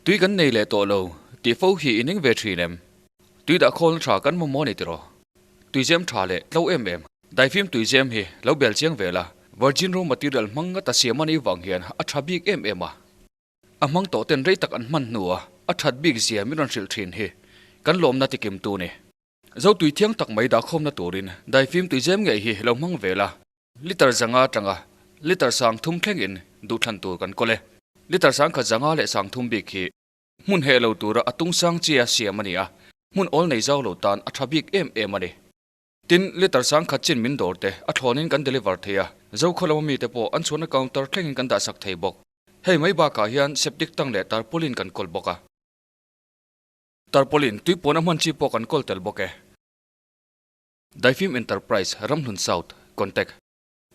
Tui kan nei leh tawh lo tih fo hi i ning ve thin em? Tui dah khawlna tha kan mamawh a ni tiraw? Tuizem tha leh tlo em em. Daifim tuizem hi lo bel chiang ve la, virgin raw material hmang ngata siam a nih vang hian a tha bik em em a. A hmang tawh ten rei tak an hman hnua a that bik zia min rawn hrilh thin hi kan lawmna tikim tu ni. Zo tui thiang tak mai dahkhawmna turin daifim tuizem ngei hi lo hmang ve la. Liter zanga atanga liter 3000 thlengin duhthlan tur kan kawl e. Liter 10,000 zanga leh 3000 bik hi hmun heh lo tura a tung sang chia siam a ni a, hmun awl nei zau lo tan a tha bik em em a ni. Tin, liter 10,000 chin min dawr te a thlawnin kan deliver thei a, Zokhaw lama mite pawh an chhuahna counter thlengin kan dahsak thei bawk. Hei mai bakah hian septic tank leh tarpaulin kan kawl bawk a. Tarpaulin tui puan a hman chi pawh kan kawl tel bawk e. Daifim Enterprise, Ramhlun South, Contact,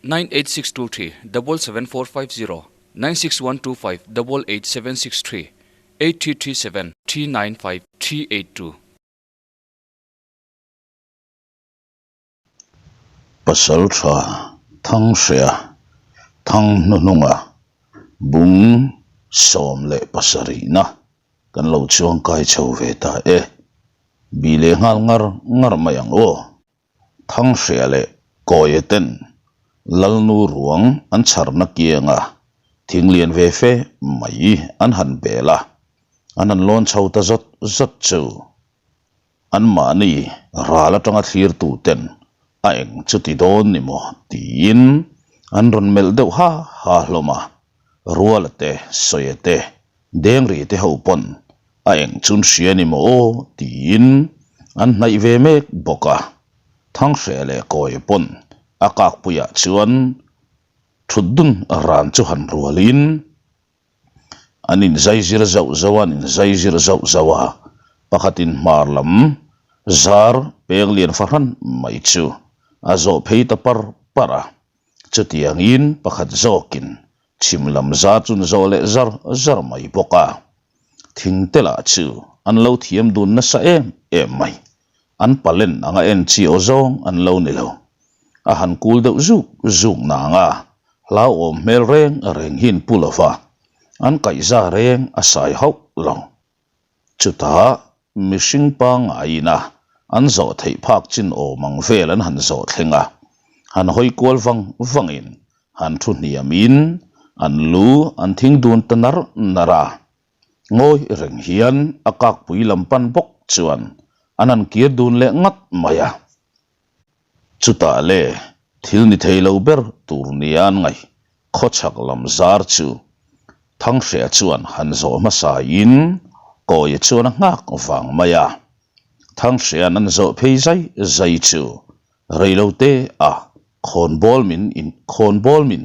98623 77450 96125 88763 8337 395 382. Pasal tha Thanghrea Thang hnuhnunga bung 17na kan lo chuangkai chho ve ta e. Bi leh nghal ngar ngar mai ang aw. Thanghrea leh Kawia ten Lalnu ruang an chharna kianga thing lian ve fe mai an han bel a, an han lawn chho ta zawt zawt chu. Anmahni ral atanga thlirtu ten a eng chu ti dawn ni maw tiin an rawn melh deuh ha ha hlawm a, Ruala te, Sawia te, Dengri te ho pawn a eng chun hria ni maw aw tiin an hnaih ve mek bawk a, Thanghreh leh Kawia pawn a kakpuiah chuan thut dun ran chu han rualin An inzaizir zauh zauh a, an inzaizir zauh zauh a, pakhatin hmar lam zar peng lian fahran mai chu a zawh phei ta par par a, chutiangin pakhat zawkin chhim lam zar chu an zawh leh zar zar mai bawk a, thing te lah chu an lo thiam dun nasa em em mai, an palen anga en chi aw zawng an lo ni lo. A han kul deuh zuk zuk nang a, hlauhawm hmel reng reng hi an pu lo va, an kaihza reng a sai hauh lo. Chutah mihring pangaiin a an zawh theih phak chin awm ang vel an han zawh thleng a, han hawi kual vang vangin han thu hniamin an lu an thing dun ta nar nar a. Ngawi reng hian a kakpui lam pan bawk chuan an han kir dun leh ngat mai a. Chutah le, thil ni thei lo ber tur nia an ngaih khawchhak lam zar chu Thanghrea chuan han zawh hmasa in Kawia chuan a nghak vang mai a. Thanghrea'n an zawh phei zai zai chu reilote a khawnbawl min in khawnbawl min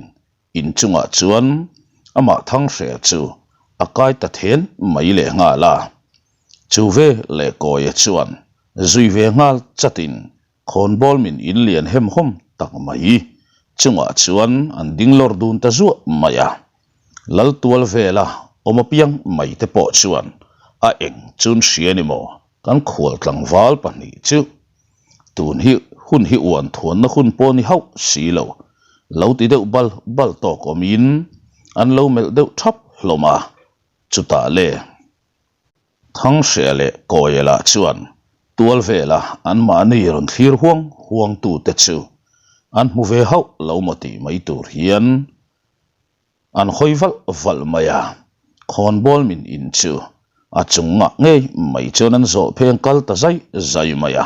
inchungah chuan amah Thanghrea chu a kai ta then mai leh nghal a. Chu ve leh Kawia chuan zui ve nghal chatin khawnbawl min in lian hem hawm tak mai chungah chuan an ding lawr dun ta zuah mai a. Lal tual vela awm apiang mai te pawh chuan a eng chun hria ni maw kan khual tlangval pahnih chu tun hi hun hi uan thuanna hun pawh ni hauh si lo, lo ti deuh bal bal tawk awmin an lo melh deuh thap hlawm a, chutah le. Thanghreh leh Kawia lah chuan tual vela anmahni rawn thlir huang huang tute chu an hmu ve hauh lo maw tih mai tur hian an hawi valh valh mai a, khawnbawl min in chu a chung ngah ngei mai chuan an zawh pheng kal ta zai zai mai a,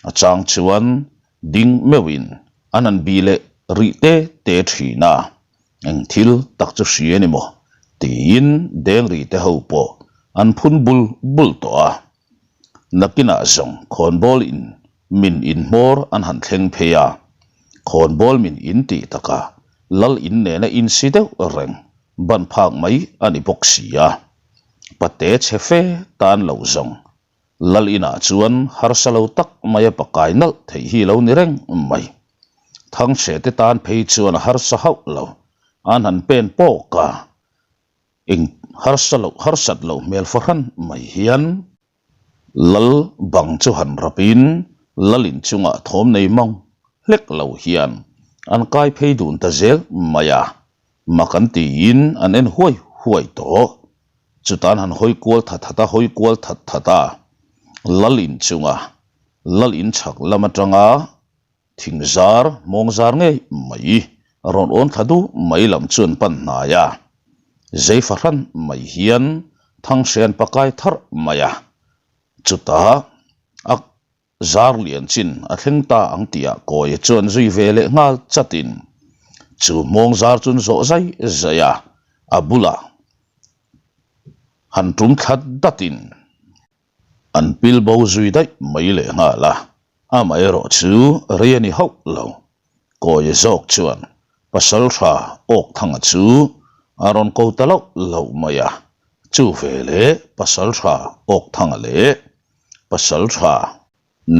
a chang chuan ding meuhin an han bih leh rih te te thin a. Eng thil tak chu hria ni maw? tiin Dengri te ho pawh an phun bul bul tawh a. Nakinah zawng khawnbawl in min in hmawr an han thleng phei a, khawnbawl min in tih takah lal in nena insi deuh reng ban phak mai a ni bawk si a. Pate chhe fe tan lo zawng Lal inah chuan harsa lo tak maia pakai nalh theih hi lo ni reng mai. Thangchhe te tan phei chuan a harsa hauh lo, an han pen pawk a, eng harsa loh harsat loh hmel fahran mai hian Lal bang chu han rapin Lal in chungah thawm nei mawng hlek lo hian an kai phei dun ta zel mai a, mak an tiin an en huai huai tawh. Chutan han hawi kual that that a, hawi kual that that a, lal inchunga lal inchhak lam atanga Thing zar, mawng zar ngei mai, rawn awn thla duh mai lam chu an pan hnai a. Zei fahran mai hian Thanghreh an pakai tharh mai a. Chutah a zar lian chin a thleng ta ang tihah Kawia chuan zui ve leh nghal chatin chu mawng zar chu an zawh zai zai a, a bulah han tum thla datin. An pil bo zui daih mai leh nghal a, amaherawh chu rei a ni hauh lo. Kawia zawk chuan pasal tha Awkthanga chu a rawn ko ta loh loh mai a, chu ve leh pasal tha Awkthanga leh pasal tha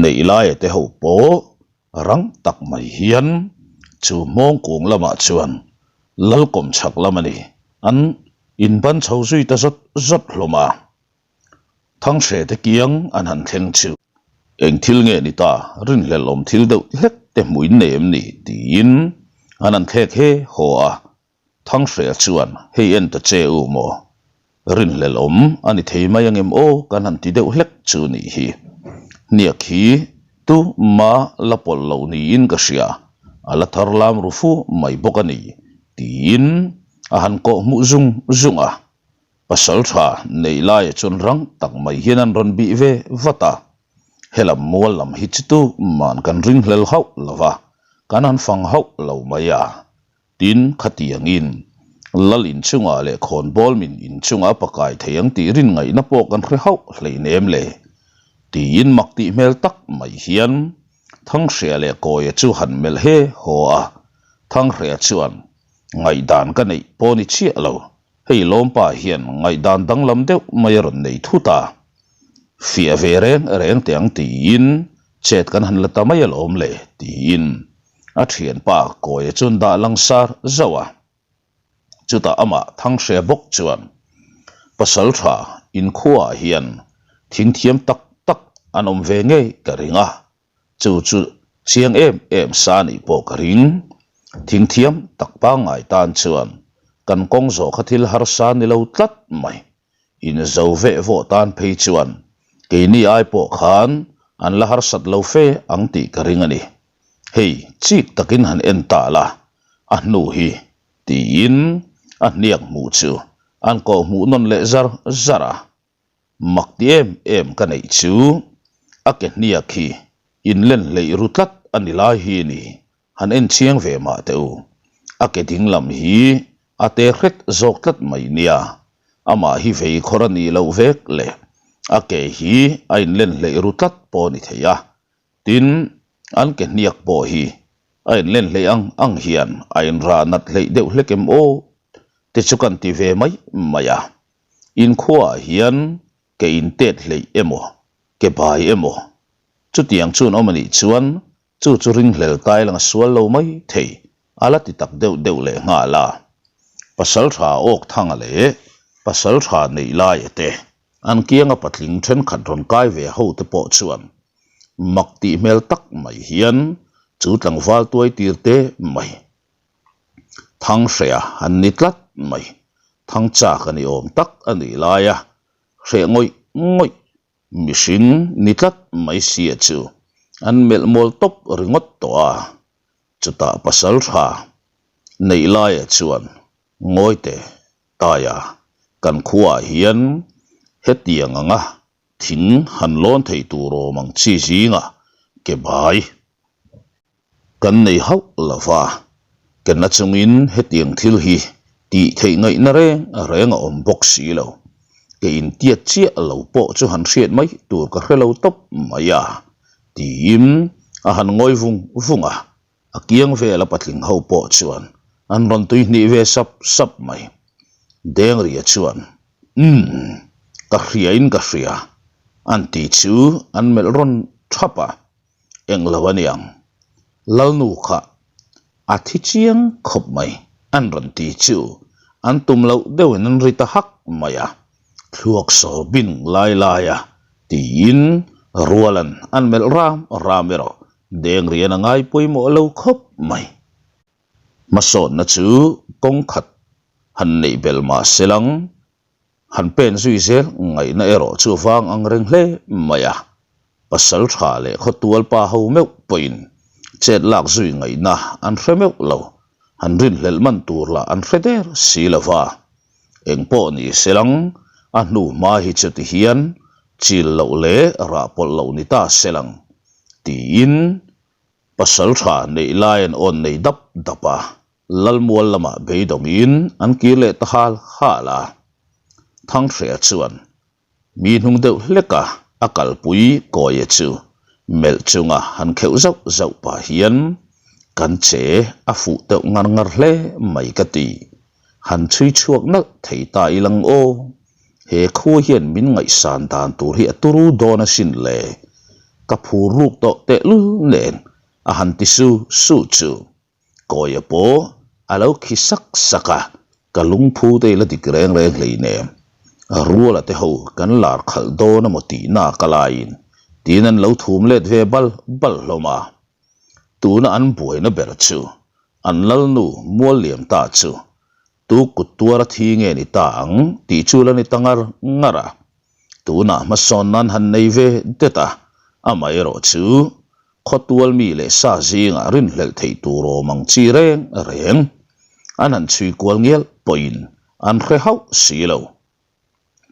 Neihlaia te ho pawh rang tak mai hian chu hmawng kung lamah chuan Lalkawm chhak lam a ni an inban chho zui ta zawt zawt hlawm a. Thanghreh te kiang an han thleng chu. Eng thil nge ni ta, rinhlelh awm thil deuh hlek te hmuh in nei em ni? tiin an han thlek he haw a. Thanghreh chuan, Hei en ta che u maw? Rinhlelh awm a ni thei mai angem aw kan han ti deuh hlek chu nih hi. Hniak hi tu ma la pawlh loh niin ka hria, a la thar lam ru fu mai bawk a ni, tiin a han kawh hmuh zung zung a. Pasal tha neih laia chuan rang tak mai hian an rawn bih ve vat a, helam mual lam hi chu tu man kan ringhlel hauh lo va, kan han fang hauh lo mai a. Tin, khatiangin Lal inchungah leh khawnbawl min inchungah a pakai thei ang tih rin ngaihna pawh kan hre hauh hleinem le, tiin mak tih hmel tak mai hian Thanghria leh Kawia chu han melh he haw a. Thanghria chuan, Ngaihdan ka neih pawh ni chiah lo, Hei lawmpa hian ngaihdan danglam deuh mai a rawn nei thut a, fiah ve reng reng teh ang tiin chet kan han la ta mai alawm le tiin a thianpa Kawia chuan dah langsar zauh a. Chutah amah Thanghre bawk chuan pasal tha inkhuaah hian thingthiam tak tak an awm ve ngei ka ring a, Chu chu chiang em em sa nih pawh ka ring. Thingthiam tak pangngai tan chuan kan kawng zawh kha thil harsa ni lo tlat mai. Inzo veh vawh tan phei chuan keini ai pawh khan an la harsat lo fe ang tih ka ring a ni. Hei chik takin han en ta la, a hnu hi tiin a hniak hmuh chu an kawh hmuh nawn leh zar zar a. Mak ti em em ka neih chu a ke hniak hi inlen hleih ru tlat a ni lai hi ni, han en chiang ve mah teh u. A ke ding lam hi a te hret zawk tlat mai nia, amah hi vei khawr a nih loh vek le, a ke hi a inlen hleih ru tlat pawh a ni thei a, tin an ke hniak pawh hi a inlen hleih ang ang hian a inrah nat hleih deuh hlek em aw te chu kan ti ve mai mai a. Inkhuaah hian ke intet hleih emaw, ke bai emaw, chutiang chuan awm a nih chuan chu chu ringhlel tai lang a sual lo mai thei, a la ti tak deuh deuh leh nghal a. Pasal tha awk thanga leh pasal tha neih laia te, an kianga patling thenkhat rawn kai ve ho te pawh chuan mak tih hmel tak mai hian chu tlangval tuai tir te mai Thanghreha an ni tlat mai. Thangchak a ni awm tak a nih laia hreh ngawih ngawih mihring ni tlat mai sia chu an melh mawl tawp ringawt tawh a. Chutah pasal tha neih laia chuan Ngawite Taia kan khuaah hian hetiang anga thing han lawn thei tur awm ang chi zingah ke bai Kan nei hauh lo va, kenna chungin hetiang thil hi tih theih ngaihna reng reng a awm bawk si lo. Ke intiat chiah lo pawh chu han hriat mai tur ka hre lo tawp mai a, tiin a han ngawi vung vung a, a kiang vela patling ho pawh chuan an rawn tui hnih ve sap sap mai. Dengria chuan, Umm, ka hriain ka hria, an ti chu an melh rawn thap a. Eng lo a niang. Lalnu kha a thi chiang khawp mai an rawn ti chu an tum loh deuhin an ri ta hak mai a, thluak saw bin lai lai a tiin Rualan an melh ram ram erawh deng rian a ngai pawimawh lo khawp mai. Hmasawnna chu kawng khat han neih belh mah se lang. Han pen zui zel ngaihna erawh chu vang ang reng hle mai a. Pasal tha leh khawtual pa ho meuh pawhin chet lak zui ngaihna an hre meuh lo, han rinhlelh man tur lah an hre der si lo va. Eng pawh ni se lang, a hnu hma hi chu ti hian chil loh leh rah pawlh loh ni ta se lang, tiin pasal tha neih lai an awn nei dap dap a. Lalmual lamah beidawngin an kir leh ta hal hal a. Thanghreh chuan mi hnung deuh hlek a, a kalpui Kawia chu melh chunga han kheuh zauh zauh pah hian kan che a fuh deuh ngar ngar hle mai ka ti. Han chhui chhuak nalh thei ta i lang aw. He khua hian min ngaihsan dan tur hi a turu dawn asin le. Ka phur ruk tawh tehlul nen a han ti su su chu. Kawia pawh a lo khi sak sak a, ka lungphu te i la dik reng reng hleinem. Ruala te ho kan lar khalh dawn emaw tihna ka laiin tiin an lo thum let ve bal bal hlawm a. Tuna an buaina ber chu an lalnu Mualliam ta chu tu kut tuara thi nge ni ta ang tih chu la ni ta ngar ngar a. Tunah hmasawn nan han nei ve det a, amaherawh chu Khawtual mi leh sa zingah rinhlelh theih tur awm ang chi reng reng an han chhui kual ngial pawhin an hre hauh si lo.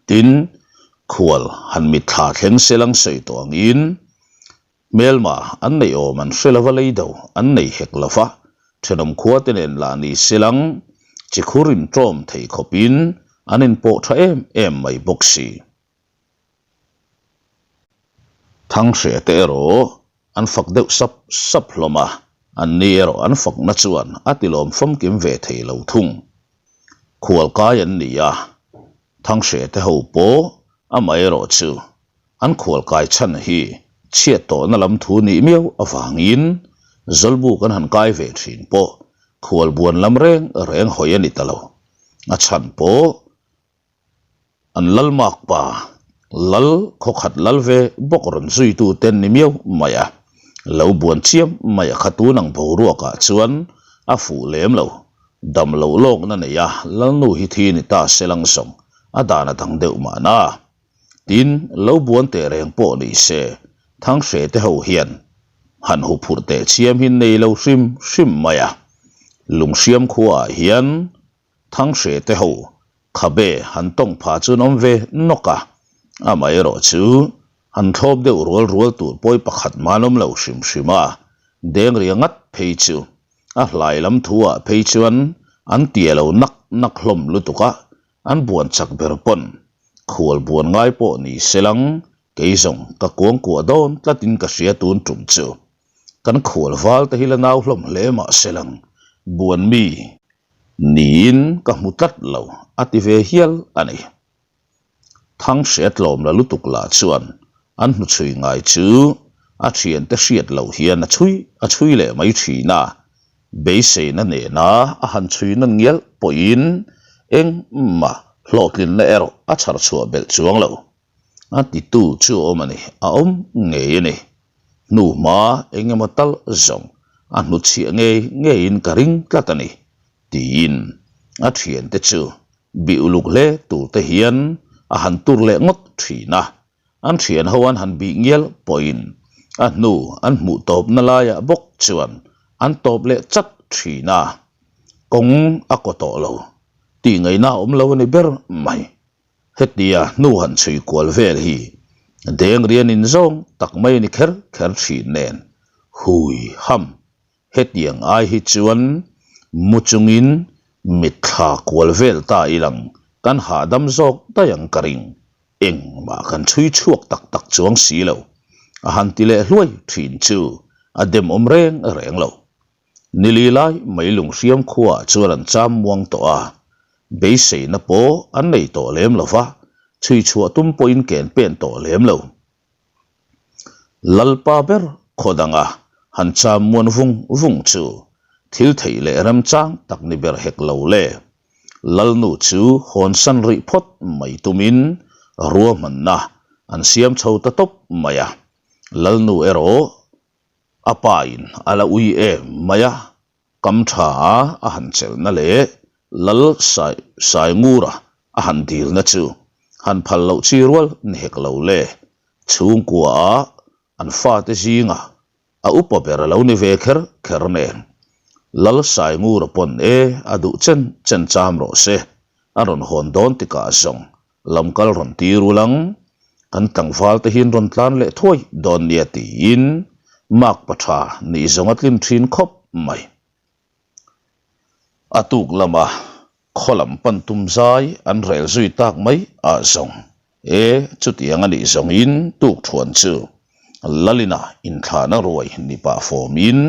Tin, khual han mitthla thleng selang sawi tawh angin hmelma an neih awm an hre lova lei do an nei hek lova, thenawm khua te nen lah ni selang chi khur inṭawm thei khawpin an inpawh tha em em mai bawk si. Thanghreh te erawh an fak deuh sap sap hlawm a, an ni erawh an fakna chuan a tilawm famkim ve thei lo thung. Khualkai an ni a, Thanghreh te ho pawh amaherawh chu an khualkai chhan hi chhiat tawhna lam thu nih miau avangin Zawlbuk an han kai ve thin pawh khualbuan lam reng reng hawi a ni ta lo. A chhan pawh An lal mak pa, lal khawkhat lal ve bawk rawn zuitu te an ni miau mai a, lo buan chiam mai a kha tun ang boruakah chuan a fuh lem lo. Dam loh lawkna nei a lalnu hi thi ni ta se lang zawng a dan a dang deuh mahna. Tin, lo buan teh reng pawh ni se, Thanghreh te ho hian han huphurh teh chiam hi nei lo hrim hrim mai a. Lunghriam khuaah hian Thanghreh te ho Khabe han tawng pha chu an awm ve nawk a, amaherawh chu han thlawp deuh rual rual tur pawi pakhat mah an awm lo hrim hrim a, Dengria ngat phei chu a hlai lam thu ah phei chuan an tia lo nak nak hlawm lutuk a, an buan chak ber pawn khual buan ngai pawh ni se lang kei zawng ka kuangkuah dawn tlatin ka hria tun tum chu kan khual val te hi la nau hlawm hle mah se lang buan mi Niin ka hmu tlat lo, a ti ve hial a ni. Thanghreh tlawm la lutuk lah chuan an hnuchhui ngai chu a thiante hriat loh hian a chhui a chhui leh mai thin a, beiseina nena a han chhui nawn ngial pawhin engmah hlawhtlinna erawh a chhar chhuah belh chuang lo. A titu chu a awm a ni, a awm ngei a ni. Hnu hma eng emaw tal zawng a hnutchhiah ngei ngeiin ka ring tlat a ni, tiin a thiante chu bih uluk hle tur te hian a han tur leh ngawt thin a. An thian ho an han bih ngial pawhin a hnu an hmuh tawpna laiah bawk chuan an tawp leh chat thin a, kawng a kaw tawh lo tih ngaihna a awm lo a ni ber mai. Hetia hnu han chhui kual vel hi deng rian in zawng tak mai a ni kher kher thin nen, hui ham, hetiang ai hi chuan mu chungin mitthla kual vel ta ilang kan hahdam zawk daih ang ka ring, engmah kan chhui chhuak tak tak chuang si lo, a han ti leh hluai thin chu a demawm reng reng lo. Nili lai mai lunghriam khuaah chuan an cham muang tawh a, beiseina pawh an nei tawh lem lo va, chhui chhuah tum pawhin ken pen tawh lem lo. Lalpa ber khaw danga han cham muan vung vung chu thil theih leh remchang tak ni ber hek lo le. Lalnu chu hawnsan rih phawt mai tumin ruahmanna an siam chho ta tawp mai a, Lalnu erawh A pa in a la ui em mai a, kam tha a a han chelhna leh Lal Saingura a han dilna chu. Han phal loh chi rual ni hek lo le. Chhungkua ah an fate zingah a upa ber a lo ni ve kher kher nen. Lal Saingura pawn e a duh chen chen cham rawh se, a rawn hawn dawn tikah zawng lamkal rawn tir ul ang, kan tlangval te hian rawn tlan leh thuai dawn nia tiin mark pa tha nih zawng a tlin thin khawp mai. A tuk lama khaw lam pan tum zai an rel zui tak mai ah zawng e chutiang a nih zawngin tuk thuan chu Lalina inthlahna ruai ni pah fawmin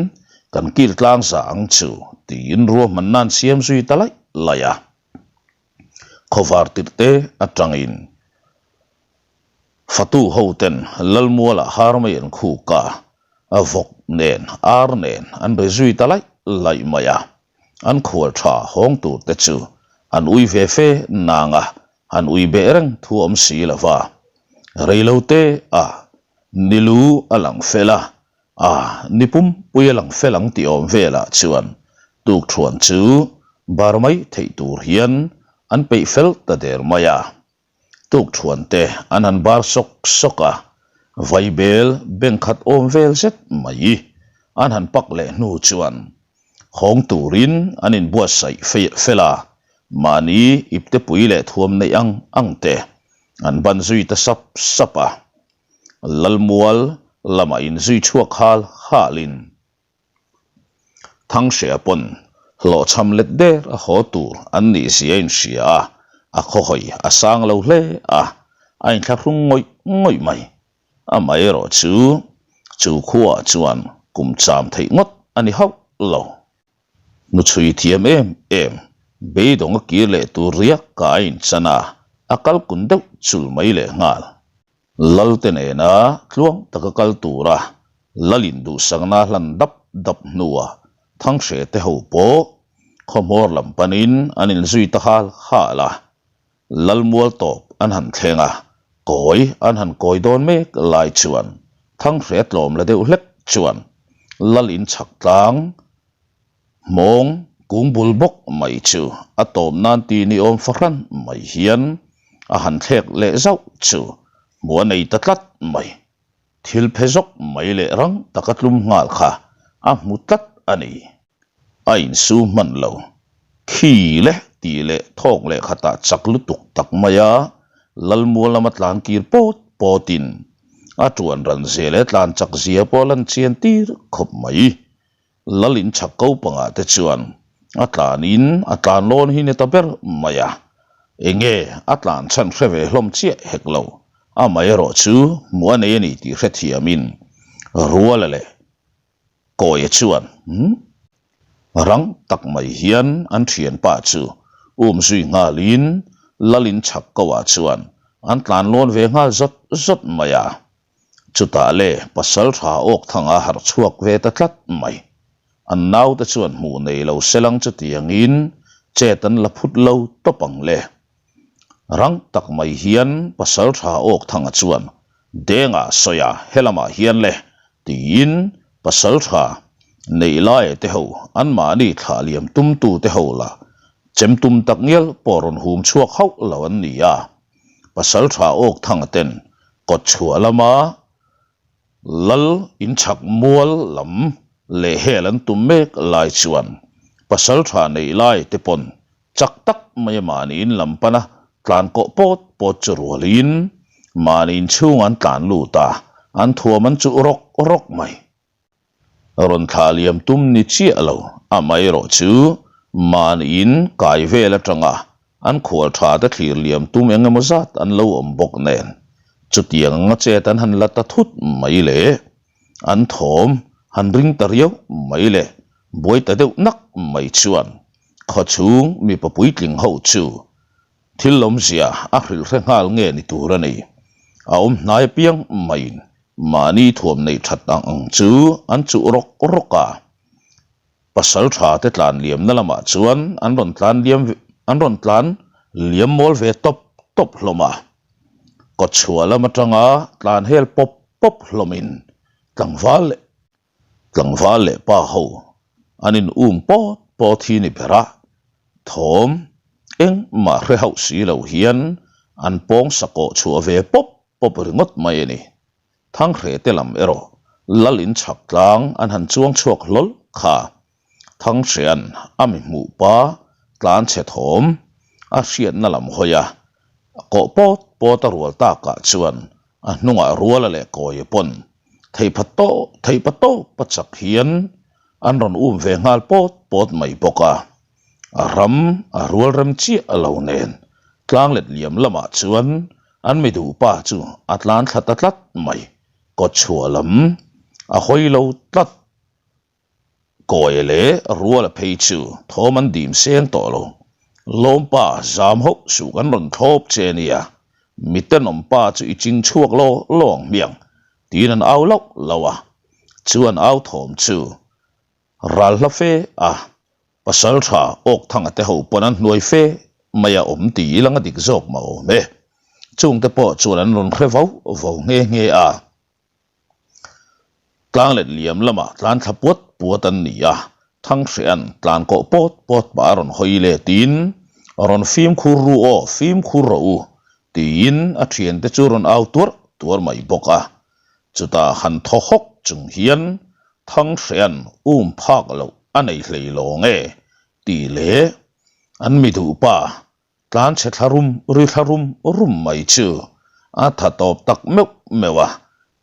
kan kil tlang za ang chu tiin ruahmanna an siam zui ta laih laih a. Khawvar tirh te atangin Fatu ho ten Lalmualah har mai an khuk a, a vawk nen ar nen an ri zui ta laih laih mai a. An khual tha hawng tur te chu an ui ve fe nang a, han ui beh reng thu awm si lo va. Reilote a nilu a lang fel a, A, ni pumpui a lang fel ang tih awm velah chuan tukthuan chu bar mai theih tur hian an peih fel ta der mai a. Tukthuan te an han bar sawk sawk a, vaibel beng khat awm vel zet mai an han pak leh hnu chuan hawng turin an inbuatsaih fel a, mahni iptepui leh thuam neih ang ang te an ban zui ta sap sap a. Lalmual lamah inzui chhuak hal halin Thanghreh pawn hlawhchham let der a haw tur an nih zia a inhria a, a khawhawi a sang lo hle a, a inthlahrung ngawih ngawih mai. Amaherawh chu chu khuaah chuan kum cham theih ngawt a ni hauh lo. Hnuchhui thiam em em, beidawng a kir leh tur riak ka a inchan a, a kal kun deuh chul mai leh nghal. Lalte nena tluang taka kal tura Lalin duhsakna hlan dap dap hnuah Thanghreh te ho pawh khawhmawr lam panin an inzui ta hal hal a. Lalmual tawp an han thleng a, kawi an han kawi dawn mek lai chuan Thanghreh tlawm la deuh hlek chuan Lal in chhak tlang Hmawng kung bul bawk mai chu a tawp nan ti ni awm fahran mai hian a han thlek leh zauh chu hmuh a nei ta tlat mai. Thil phe zawk mai leh rang taka tlum nghal kha a hmu tlat a ni. A insu hman lo. Khi le tih leh thawk leh khatah chak lutuk tak maia Lalmual lama tlan kir pawt pawtin a tuan ran zia leh tlan chak zia pawh a lan chian tir khawp mai. Lal in chhak ko pangah te chuan a tlanin a tlan lawn hi ni ta ber mai a, enge a tlan chhan hre ve hlawm chiah hek lo, amaherawh chu hmuh a nei a ni tih hrethiamin Ruala leh Kawia chuan rang tak mai hian an thianpa chu um zui nghalin Lal in chhak ko ah chuan an tlan lawn ve nghal zawt zawt mai a. Chutah le pasal tha awk thanga harh chhuak ve ta tlat mai. An naute chuan hmuh nei lo selang chutiangin chet an la phut lo tawp ang le. Rang tak mai hian pasal tha awk thanga chuan Denga sawi a helamah hian le tiin pasal tha neih laia te ho anmahni thlah liam tumtu te ho lah chem tum tak ngial pawh rawn hum chhuak hauh lo an ni a. Pasal tha awk thanga ten kawt chhuah lama lal inchhak mual lam leh hel an tum mek lai chuan pasal tha neih lai te pawn chak tak mai a mahni in lam pana tlan kawh pawt pawt chu rualin mahni inchhung an tlan lut a, an thuam an chuh rawk rawk mai. Rawn thlah liam tum ni chiah lo, amaherawh chu mahniin kai vel atanga an khual tha te thlir liam tum eng emaw zat an lo awm bawk nen chutiang anga chet an han la ta thut mai le, an thawm han ring ta riau mai le, buai ta deuh nak mai chuan khawchhung mipa puitling ho chu Thil lawmzia a hrilh hre nghal nge ni tur a ni. A awm hnai apiang maiin mahni thuam neih that ang ang chu an chuh rawk rawk a. Pasal tha te tlan liamna lamah chuan an rawn tlan liam an rawn tlan liam mawl ve tawp tawp hlawm a. Kawtchhuah lam atanga tlan hel pawp pawp hlawmin tlangval leh Tlangval leh pa ho an in um pawt pawt hi ni ber a, thawm engmah hre hauh si lo hian An pawng sakawh chhuah ve pawp pawp ringawt mai a ni. Thanghreh te lam erawh lal in chhak tlang an han chuang chhuak hlawl kha. Thanghreh'an a mi hmuh pa tlan chhe thawm a hriatna lam hawi a, kawh pawt pawt a rual takah chuan a hnungah ruala leh kawia pawn theihpha tawp theihpa tawp a chak hian an rawn um ve nghal pawt pawt mai bawk a. A ram a rual rem chiah a lo nen tlang let liam lamah chuan an mi duh pa chu a tlan thla ta tlat mai, kawtchhuah lam a hawi lo tlat. Kawi leh ruala phei chu thawm an dim seng tawh lo. Lawmpa zam hauh suh kan rawn thlawp che nia, mi tenawm pa chu i ching chhuak law law ang hmiang tiin an au lauh lauh a, chu an au thawm chu ral hla fe a, pasal tha awk thanga te ho pawn an hnuai fe mai a awm ti ilang a dik zawk mah awm e. Chungte pawh chuan an rawn hre vau vau nghe nghe a. Tlang let liam lamah tlan thla puat puat an ni a, Thanghreh'an tlan kawh pawt pawt pah a rawn hawi letin, Rawn fimkhur ru aw, fimkhur rawh u, tiin a thiante chu rawn au tuar tuar mai bawk a. Chutah han thaw hawk chung hian Thanghreh'an um phak loh a nei hlei lawng e, tih leh an mi duhpa Tlan chhe thla rum ri thla rum rum mai chu a tha tawp tak meuh meuh a,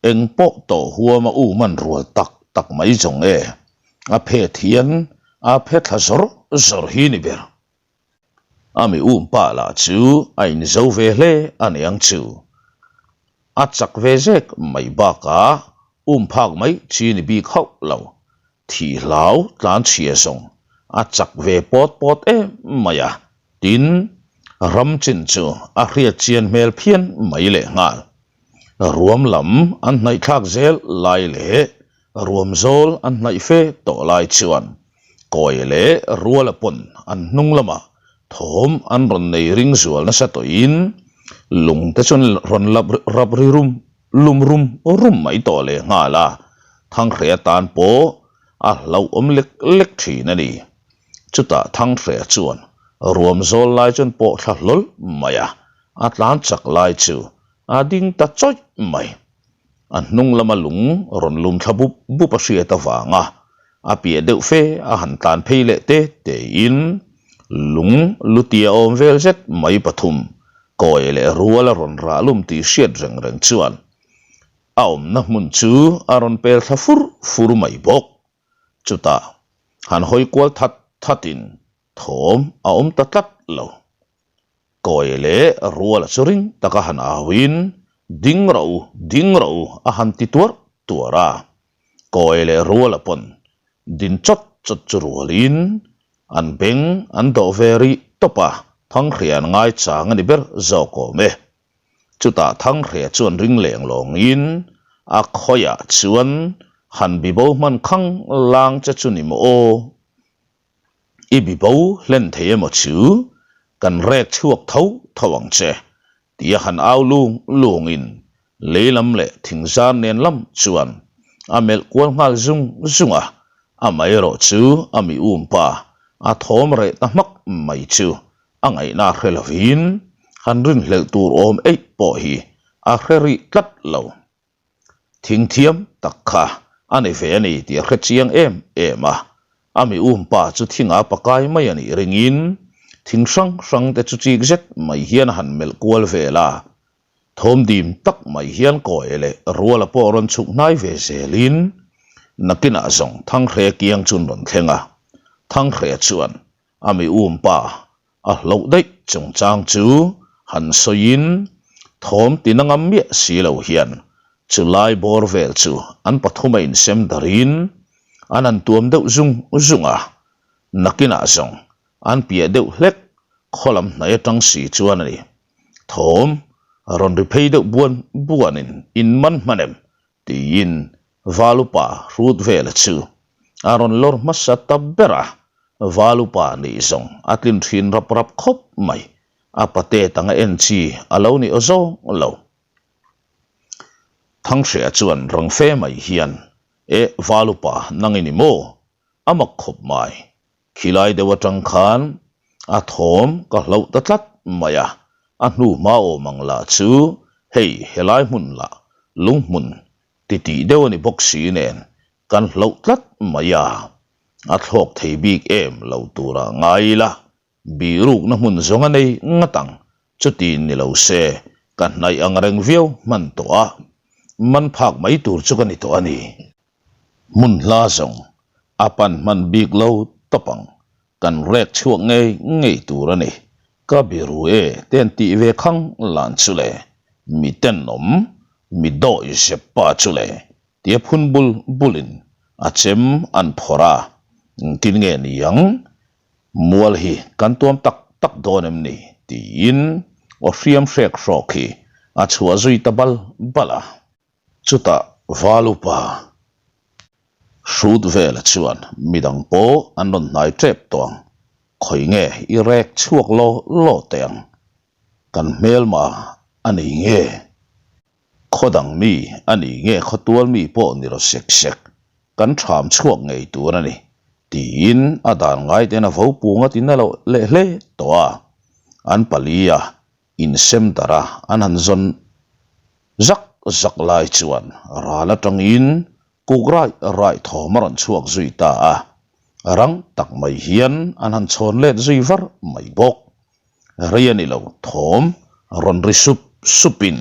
eng pawh tawh huam a u man rual tak tak mai zawng e. A phet hian a phe thla zawr zawr hi ni ber. A mi um pa lah chu a inzo ve hle a niang chu. A chak ve zek mai bakah um phak mai chi ni bik hauh lo. Thih hlau tlan chhia zawng a chak ve pawt pawt em mai a, tin, ram chin chu a hriat chian hmel phian mai leh nghal. Ruam lam an hnaih thlak zel lai leh ruam zawl an hnaih fe tawh lai chuan kawi leh ruala pawn an hnung lamah thawm an rawn nei ring zual nasa tawhin lung te chuan rawn lap rap ri rum lum rum rum mai tawh leh nghal a, Thanghreh atan pawh a hlauhawm lek lek thin a ni. Chutah Thanghreh chuan ruam zawl lai chuan pawh thla hlawl mai a, a tlan chak lai chu a ding ta chawih mai. A hnung lama lung rawn lum thla bup bup a hriat avanga a piah deuh fe a han tlan phei leh te tein lung lutia awm vel zet mai pathum kawi leh rual a rawn rah lum tih hriat reng reng chuan a awmna hmun chu a rawn pel thla fur fur mai bawk. Chutah han hawi kual that thatin thawm a awm ta tlat lo. Kawi leh ruala chu ring taka han auin, Ding rawh u, ding rawh u a han ti tuar tuar a. Kawi leh ruala pawn din chawt chawt chu rualin an beng an dawh ve rih tawp a, Thanghria an ngaichang a ni ber zawk awm e. Chutah Thanghria chuan ring leng lawngin a khawiah chuan han bibo hman khang lang che chu ni maw aw? I bibo hlen thei emaw chu kan rek chhuak tho tho ang che tia han au lung lungin lei lam leh thingzar nen lam chuan a melh kual nghal zung zung a, amaherawh chu a mi um pa a thawm reh ta hmak mai chu a ngaihna hre lovin han rinhlelh tur awm eih pawh hi a hre rih tlat lo. Thing thiam tak kha a ni ve a ni tih a hre chiang em em a, a mi um pa chu thingah pakai mai a nih ringin thing hrang hrang te chu chik zet mai hian a han melh kual vel a, thawm dim tak mai hian kawi leh ruala pawh rawn chhuk hnai ve zelin nakinah zawng Thanghre kiang chu an rawn thleng a, Thanghre chuan a mi um pa A hlauh daih chungchang chu han sawiin thawm tina ngam miah si lo hian chu lai bawr vel chu an pathum a insem darin an han tuam deuh zung zung a, nakinah zawng an piah deuh hlek khaw lam hnai atang si chuan a ni. Thawm rawn ri phei deuh buan buanin in man hman em Tiin Valupa hrut vela chu a rawn lawr hmasa ta ber a, Valupa nih zawng a tlin thin rap rap khawp mai, a pate tanga en chi a lo ni aw zawng lo. Thanghreh chuan rang fe mai hian, E Valupa nang i ni maw? A mak khawp mai, Khilai deuh atang khan a thawm ka hlauh ta tlat mai a. A hnu hma awm ang lah chu hei helai hmun lah lunghmun titih deuh a ni bawk si nen kan hloh tlat mai a, a thlawk thei bik em lo turah ngai ila Bihrukna hmun zawng a nei ngat ang, chuti ni lo se ka hnaih ang reng viau hman tawh a, man phak mai tur chu ka ni tawh a ni. Hmun hla zawng a pan hman bik lo tawp ang, kan rek chhuak ngei ngei tur a ni. Ka biru e te an tih ve khang lan chu le, mi tenawm, mi dawi zep pa chu le tia phun bul bulin a chem an phawrh a, engtin nge ni ang? Mual hi kan tuam tak tak dawn em ni? tiin aw hriam hrek hrawk hi a chhuah zui ta bal bal a. Chutah Valupa hrut vela chuan midang pawh an rawn hnai tep tawh ang, khawi nge i rek chhuak law law teh ang, kan hmelma a nei nge? Khaw dang mi a ni nge khaw tual mi pawh ni rawh sek sek, kan ṭham chhuak ngei tur a ni, tiin a dan ngai ten a vo pung a ti na loh leh hle tawh a. An pali a insem darh a, an han zawn zak zak lai chuan ral atangin kuk raih raih thawm a rawn chhuak zui ta a, rang tak mai hian an han chhawn let zui var mai bawk. Rei a ni lo, thawm rawn ri sup supin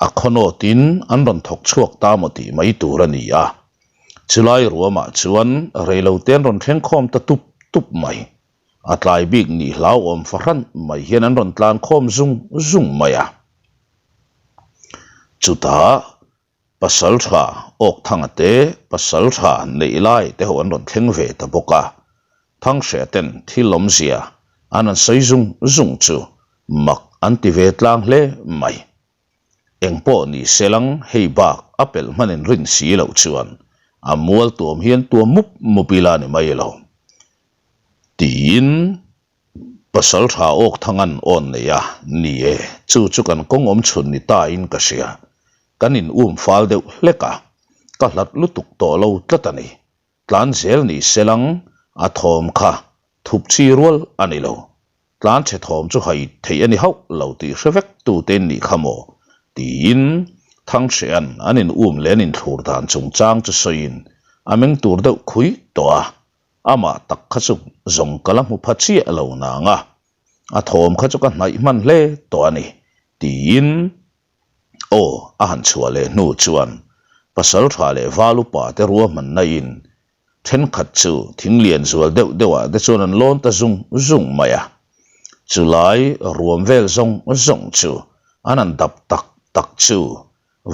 a khawnawtin an rawn thawk chhuak ta maw tih mai tur a ni a. Chulai ruamah chuan reilote an rawn thleng khawm ta tup tup mai. A tlai bik nih hlauhawm fahran mai hian an rawn tlan khawm zung zung mai a. Chutah Pasal tha Awkthanga te, pasal tha Neihlai te ho an rawn thleng ve ta bawk a, Thanghreh ten thil awmzia an han sawi zung zung chu mak an ti ve tlang hle mai. Engpawh ni se lang hei bak a pelh hmanin rin si loh chuan a mual tuam hian tuam mup mup ila ni mai lo tiin Pasal tha awk thang an awn nei a, ni e, chu chu kan kawng awm chhun ni ta in ka hria. Kan in um fal deuh hlek a, ka hlat lutuk tawh lo tlat a ni. Tlan zel ni se lang, a thawm kha thup chi rual a ni lo. Tlan chhe thawm chu hai theih a ni hauh lo tih hre vek tu te in nih kha maw? tiin Thanghreh'an an in um leh an inthlur dan chungchang chu sawiin a meng tur deuh khui tawh a. Amah tak kha chu zawng ka la hmu pha chiah lo nang a, a thawm kha chu ka hnaih hman hle tawh a ni, tiin aw a han chhuah leh hnu chuan pasal tha leh val upa te ruahmanna in thenkhat chu thing lian zual deuh deuh ah te chuan an lawn ta zung zung mai a, chulai ruam vel zawng zawng chu an han dap tak tak chu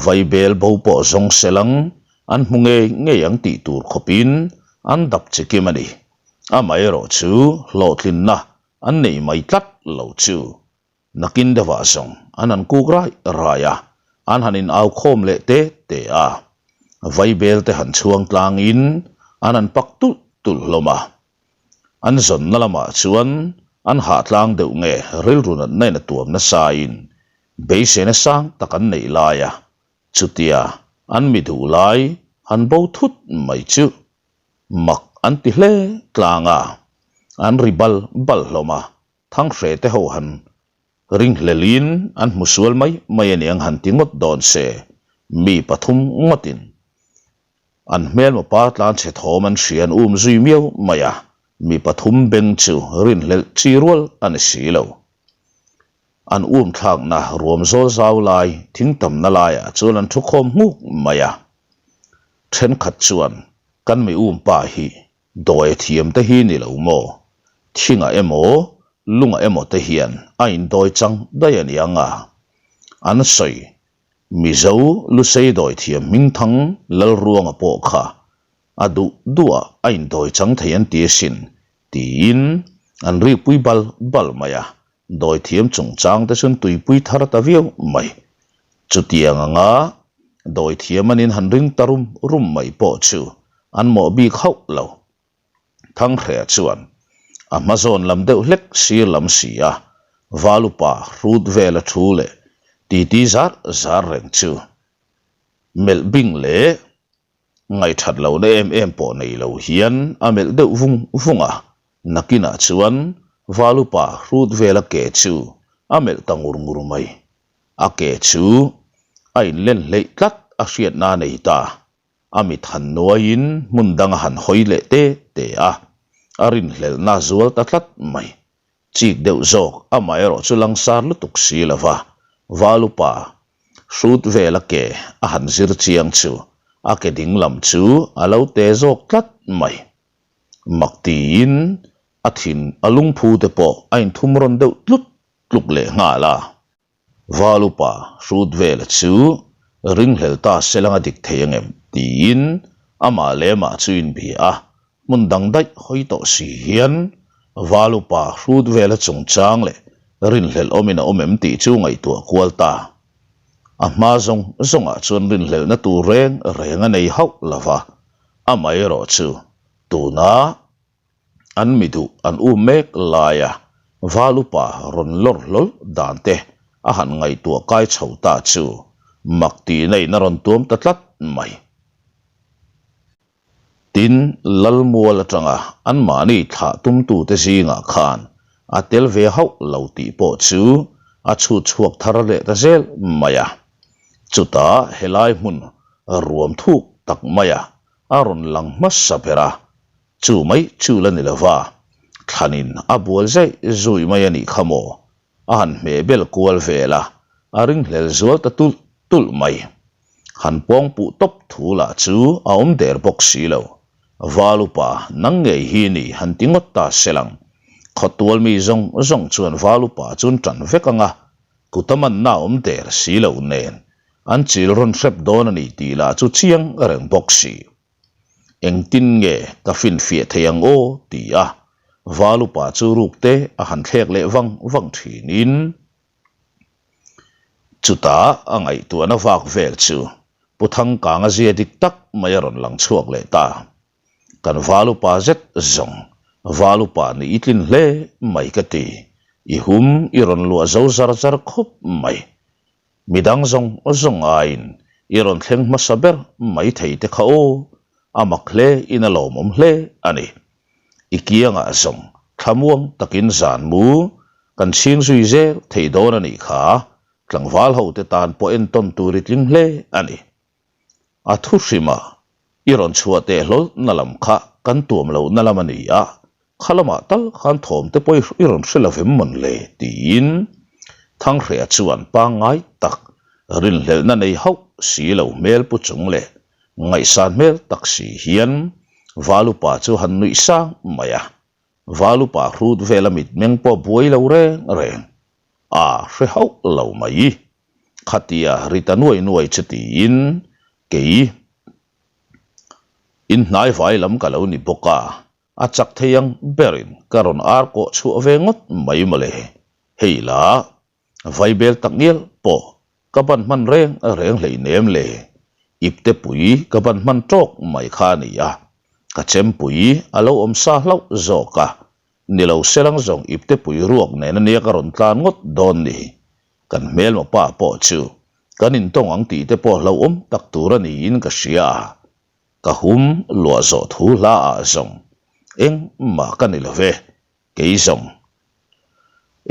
Vaibel bo pawh zawng selang an hmu ngei ngei ang tih tur khawpin an dap chi kim a ni. Amaherawh chu hlawhtlinna an nei mai tlat lo chu nakin deuhah zawng an han kuk raih raih a, an han in au khawm leh te te a. Vaibel te han chhuang tlangin an han pak tulh tulh hlawm a. An zawnna lamah chuan an hah tlang deuh nge rilru natna in a tuam nasain Beiseina sang tak an neih laia chutia an mi duh lai han bo thut mai chu mak an ti hle tlang a, an ri bal bal hlawm a, Thanghreh te ho han ringhlelin an hmu sual mai mai a niang han ti ngawt dawn se, mi pathum ngawtin An hmelma par tlan chhe thawm an hria an um zui miau mai a, mi pathum beng chu rinhlelh chi rual a ni si lo. An um thlakna ruam zawl zau lai thing tamna laiah chuan an thu khawm nghuk mai a. Thenkhat chuan kan mi um pa hi dawi thiam te hi ni lo maw? Thingah emaw lungah emaw te hian a indawi chang daih a niang a, an sawi Mizo Lusei dawithiam Hmingthang Lalruanga pawh kha a duh duhah a indawi chang thei an ti asin tiin an rikpui bal bal mai a, dawithiam chungchang te chuan tuipui thar ta viau mai. Chutiang anga dawithiam an in han ring ta rum rum mai pawh chu an mawh bik hauh lo. Thanghreh chuan a hma zawn lam deuh hlek sir lam si a, Valupa hrut vela thu leh titi zar zar reng chu melh bing leh ngaihthat lohna em em pawh nei lo hian a melh deuh vung vung a, nakinah chuan Valupa hrut vela ke chu. a melh ta ngur ngur mai. A ke chu a inlen hleih tlat a hriatna a nei ta. A mit han nuaiin hmun dang a han hawi leh te te a, a rinhlelhna a zual ta tlat mai. Chik deuh zawk amaherawh chu langsar lutuk si lo va, Valupa hrut vel a ke a han zir chiang chu a ke ding lam chu a lo te zawk tlat mai. Mak tiin a thin a lungphu te pawh a inthum rawn deuh tlut tluk leh nghal a. Valupa hrut vela chu ringhlel ta se lang a dik thei angem tiin amah leh amah chu inbia a, hmun dang daih hawi tawh si hian Valupa hrut vela chungchang leh rinhlelh awmin a awm em tih chu ngaihtuah kual ta. A hma zawng zawngah chuan rinhlelhna tur reng reng a nei hauh lo va, amaherawh chu tuna An mi duh an um mek laia val upa rawn lawr hlawl dan te a han ngaihtuah kai chho ta chu mak tihna in a rawn tuam ta tlat mai. Tin, Lalmual atanga anmahni thlah tumtute zingah khan a tel ve hauh lo tih pawh chu a chhut chhuak thar leh ta zel mai a. Chutah helai hmun ruam thuk tak maia a rawn lang hmasa ber a, chu mai chu la ni lova, thlanin a bual zai zui mai a nih kha maw? A han hmeh bel kual vel a, a ringhlel zual ta tulh tulh mai. Han pawng puh tawp thu lah chu a awm der bawk si lo. Val upa nang ngei hi ni han ti ngawt ta se lang. Khawtual mi zawng zawng chuan val upa chu an tan vek ang a, kut a manna a awm der si lo nen An chil rawn hrep dawn a ni tih lah chu chiang reng bawk si. Engtin nge ka finfiah thei ang aw? ti a, Val upa chu ruk te a han thlek leh vang vang thinin chutah a ngaihtuahna vak vel chu Pu Thangkanga zia dik tak mai a rawn lang chhuak leh ta. Kan Val upa zet zawng, Val upa nih i tlin hle mai ka ti, i hum i rawn luah zo zar zar khawp mai. Midang zawng zawng aiin i rawn thleng hmasa ber mai thei te kha aw, a mak hle in a lawmawm hle a ni. I kiangah zawng thlamuang takin zan mu kan chhing zui zel thei dawn a nih kha, tlangval ho te tan pawh entawn tur i tling hle a ni. A thu hrimah i rawn chhuah teh hlawl na lam kha kan tuam loh na lam a ni a, kha lamah tal khan thawm te pawh i rawn hre lovem mawn le? tiin Thanghreha chuan pangngai tak rinhlelhna nei hauh si lo hmel pu chung leh ngaihsan hmel tak si hian Valupa chu han nuih sang mai a, Valupa hrut vela mitmeng pawh buai lo reng reng a hre hauh lo mai. Khatia ri ta nuai nuai chu tiin kei inhnai vai lam ka lo ni bawk a, a chak thei ang berin ka rawn ar kawh chhuah ve ngawt mai mawle. Hei la, vaibel tak ngial pawh ka ban hman reng reng hleinem le, ipte pui ka ban hman tawk mai kha a ni a, ka chempui a lo awm sa hlauh zawk a, ni lo selang zawng ipte pui ruak nen ania ka rawn tlan ngawt dawn ni. Kan hmelma pa pawh chu kan intawng ang tih te pawh hlauhawm tak tur a niin ka hria a, ka hum luah zawh thu hla ah zawng engmah ka ni lo ve, kei zawng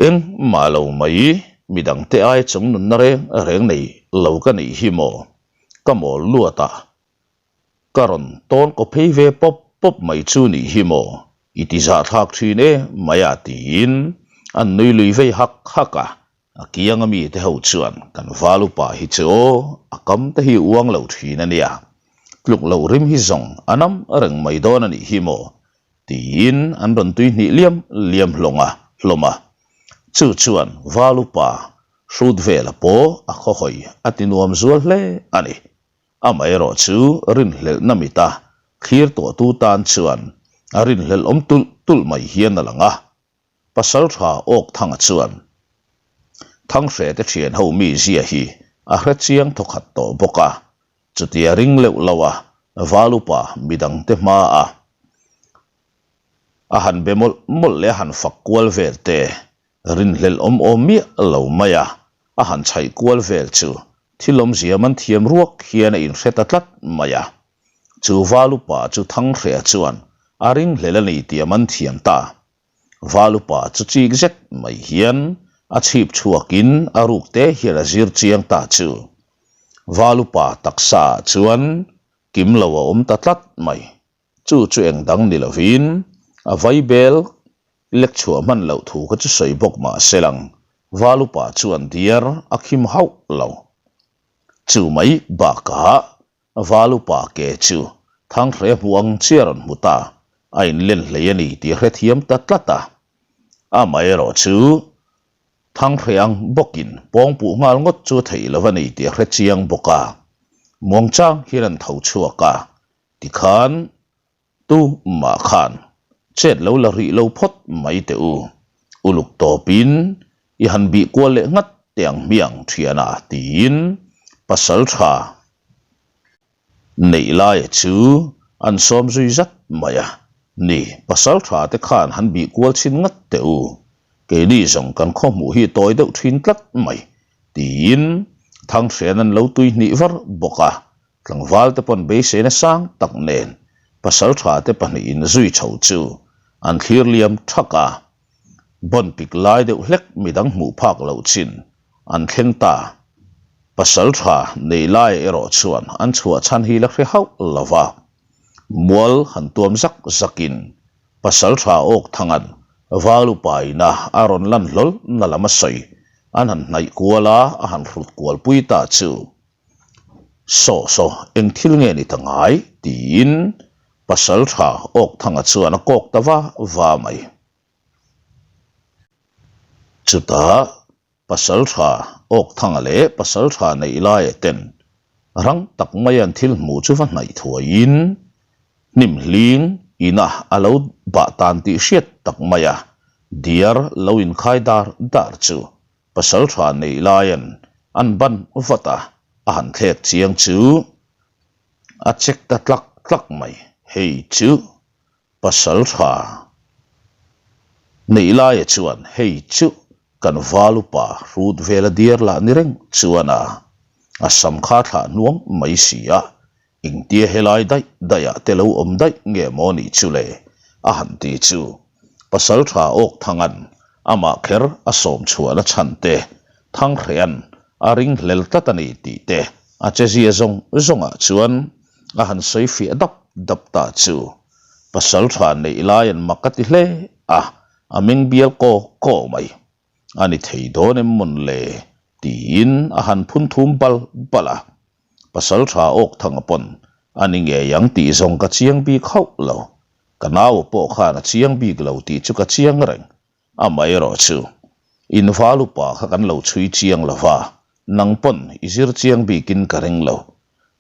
engmah lo mai midangte ai chung nunna reng reng nei lo ka nih hi maw ka mawl luat a. Ka rawn tawn kaw phei ve pawp pawp mai chu nih hi maw, i ti zahthlak thin e mai a tiin an nui lui vei hak hak a, a kianga mite ho chuan kan val upa hi chu aw a kam te hi uang lo thin a nia, tluk loh rim hi zawng a nam reng mai dawn a nih hi maw tiin an rawn tui hnih liam liam hlawng a hlawm a, chu chuan val upa hrut vela pawh a khawhawi a ti nuam zual hle a ni. Amaherawh chu rinhlelhna mita thlir tawhtu tan chuan a rinhlelh awm tulh tulh mai hian a lang a. Pasaltha Awkthanga chuan Thanghrete thianho mizia hi a hre chiang thawkhat tawh bawk a, chutia ring leuh lo a Valupa midangte hmaa a han be mawlh mawlh leh a han fak kual vel te Rinhlelh awm awm miah lo mai a, a han chhaih kual vel chu thil awmzia man thiam ruak hian a inhre ta tlat mai a. Chu val upa chu Thanghrea chuan a ringhlel a ni tih a man thiam ta. Val upa chu chik zet mai hian A chhip chhuakin a ruk te hian a zir chiang ta chu. Valupa taksa ah chuan kim lo a awm ta tlat mai. Chu chu eng dang ni lovin a vaibel lek chhuah hman loh thu kha chu sawi bawk mah se lang Valupa chuan diar a khim hauh lo. Chu mai bakah Valupa ke chu Thanghle hmuh ang chiah a rawn hmu ta, a inlen hlei a ni tih a hrethiam ta tlat a. Amaherawh chu Thanghle ang bawkin pawngpuh nghal ngawt chu a theih lo a ni tih a hre chiang bawk a. Muangchang hian an tho chhuak a, tikhan Tu mah khan chet lo la rih lo phawt mai teh u. Uluk tawpin i han bih kual leh nghat teh ang hmiang thiana tiin pasal tha neih laia chu an sawm zui zat mai a. Ni, pasal tha te khan han bih kual chhin nghat teh u. Keini zawng kan khaw hmuh hi tawi deuh thin tlat mai tiin Thanghren an lo tui hnih var bawk a. Tlangval te pawn beiseina sang tak nen pasaltha te pahnihin zui chho chu an thlir liam thak a, bawn pik lai deuh hlek midang hmuh phak loh chin an thleng ta. Pasaltha nei lai erawh chuan an chhuah chhan hi la hre hauh lo va, mual han tuam zak zakin pasaltha awk thangan Valupa ina a rawn lan hlawl na lam a sawi an han hnaih kual a, a han hrut kual pui ta chu. Saw saw, eng thil nge ni ta ngai? tiin pasal tha Awkthanga chuan a kawk ta va va mai. Chutah pasal tha Awkthanga leh pasal tha Neihlaia ten rang tak mai an thil hmuh chu va hnaih thuaiin hnim hling ina a lo bah tan tih hriat tak mai a diar lo inkhai dar dar chu Pasal tha neih laiin an ban vat a, a han thlek chiang chu a check ta tlak tlak mai. Hei chu pasal tha neih laia chuan hei chu kan val upa hrut vela diar lah ni reng chuan a, a sam kha thlah hnuang mai si a, Engtia helai daih daihah te lo awm daih nge maw nih chu le? a han ti chu. Pasaltha awk Thangan amah kher a sawm chhuahna chhan te, Thanghrean a ring hlel tlat a ni tih te a chezia zawng zawngah chuan a han sawi fiah dap dap ta chu. Pasaltha neih laiin mak a ti hle a, a meng bial kaw kaw mai. A ni thei dawn em mawn le? tiin a han phun thum bal bal a. Pasal tha awk thang a pawn a ni ngei ang tih zawng ka chiang bik hauh lo. Ka nau pawh khan a chiang bik lo tih chu ka chiang reng. Amaherawh chu, in val upa kha kan lo chhui chiang lo va, nang pawn i zir chiang bikin ka ring lo.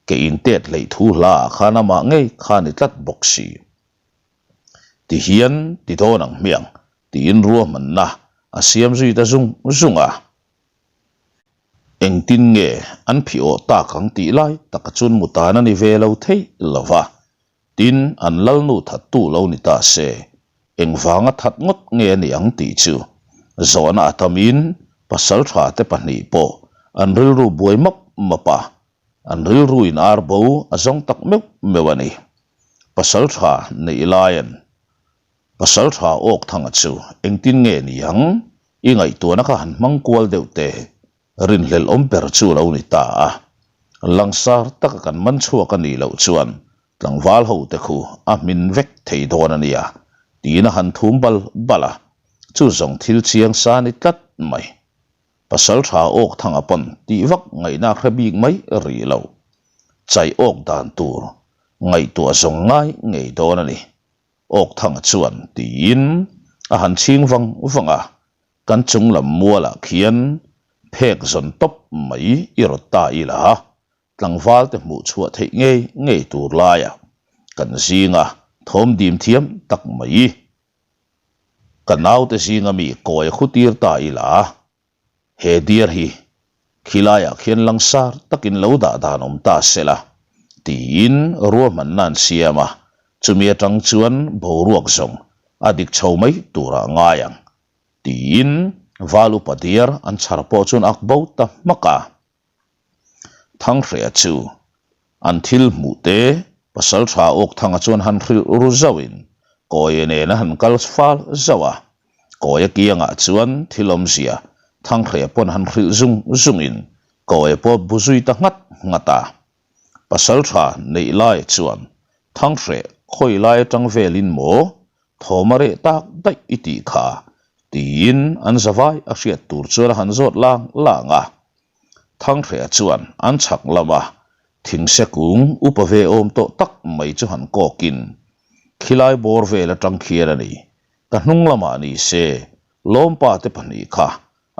Ke intet hleih thu hla ah khan amah ngei kha ni tlat bawk si. Ti hian ti dawn ang hmiang tiin ruahmanna a siam zui ta zung zung a. Engtin nge an phih awh tak ang tih lai taka chuan mutan a ni ve lo thei lo va, tin an lalnu thattu lo ni ta se, engvanga that ngawt nge a ni ang tih chu zawhna a tamin pasaltha te pahnih pawh an rilru buai map map a, an rilru in ar bo a zawng tak meuh meuh a ni. Pasaltha neih laiin Pasaltha awk thanga chu engtin nge ni ang? I ngaihtuahna kha han hmang kual deuh teh. Rinhlelh awm ber chu lo ni ta a. Langsar taka kan man chhuak a nih loh chuan tlangval ho te khu a hmin vek thei dawn a nia tiin a han thum bal bal a. Chu zawng thil chiang sa ni tlat mai. Pasaltha awk thanga pawn tih vak ngaihna hre bik mai rih lo. Chaih awk dan tur ngaihtuah zawng ngai ngei dawn a ni. Awkthanga chuan tiin a han chhing vang vang a, kan chung lam mualah khian phek zawn tawp mai i rawt ta ila, tlangval te hmuh chhuah theih ngei ngei tur laia kan zinga thawm dim thiam tak mai ka naute zinga mi kawi a khutir ta ila. He diar hi khilaiah khian langsar takin lo dah dan awm ta se la, tiin ruahmanna an siam a, chumi atang chuan boruak zawng a dik chho mai turah a ngai ang, tiin val upa diar an chhar pawh chuan ak bo ta hmak a. Thanghreha chu an thil hmuh te Pasaltha Awkthanga chuan han hrilh ru zauhin Kawia nen a han kal fal zauh a, Kawia kiangah chuan thil awmzia. Thanghreh pawn han hrilh zung zungin Kawia pawh bu zui ta nghat nghat a. Pasaltha neih lai chuan Thanghreh khawi lai atang velin maw thawm a reh tak daih i tih kha tiin an zavai a hriat tur chuan a han zawt lang lang a. Thanghreh chuan an chhak lama thingse kung upa ve awm tawh tak mai chu han kawkin khilai bawr vel atang khian a ni. Ka hnung lamah ni se Lawmpa te pahnih kha